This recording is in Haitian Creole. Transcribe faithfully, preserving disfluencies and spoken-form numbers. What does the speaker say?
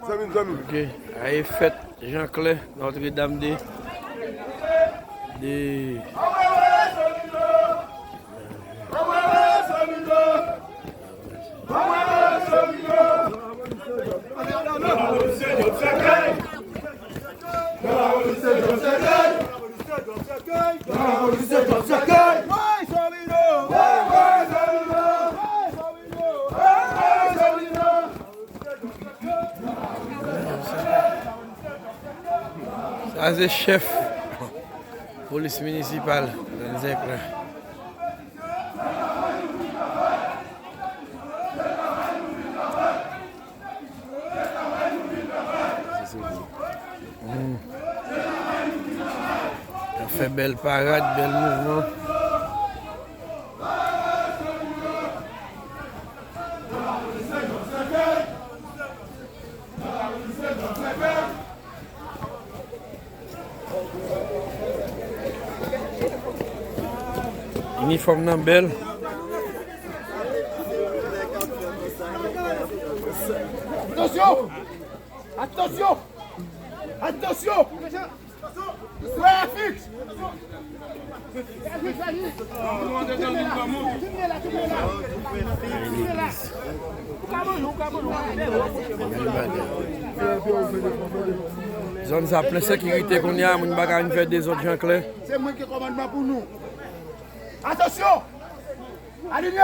Ok, a e fèt Jean Clair, Notre Dame de, de Sa se chèf polis minisipal Zèk la. Hmm. Y ap fè bèl parad, bèl mouvman. Inifòm nan bèl. Atansyon! Atansyon! Atansyon! Wè afiche! Zòn sa plen sekirite kounye a, moun pa ka vin fè dezòd Jean Clair. Se mwen ki kòmandman pou nou. Atansyon! Alinye!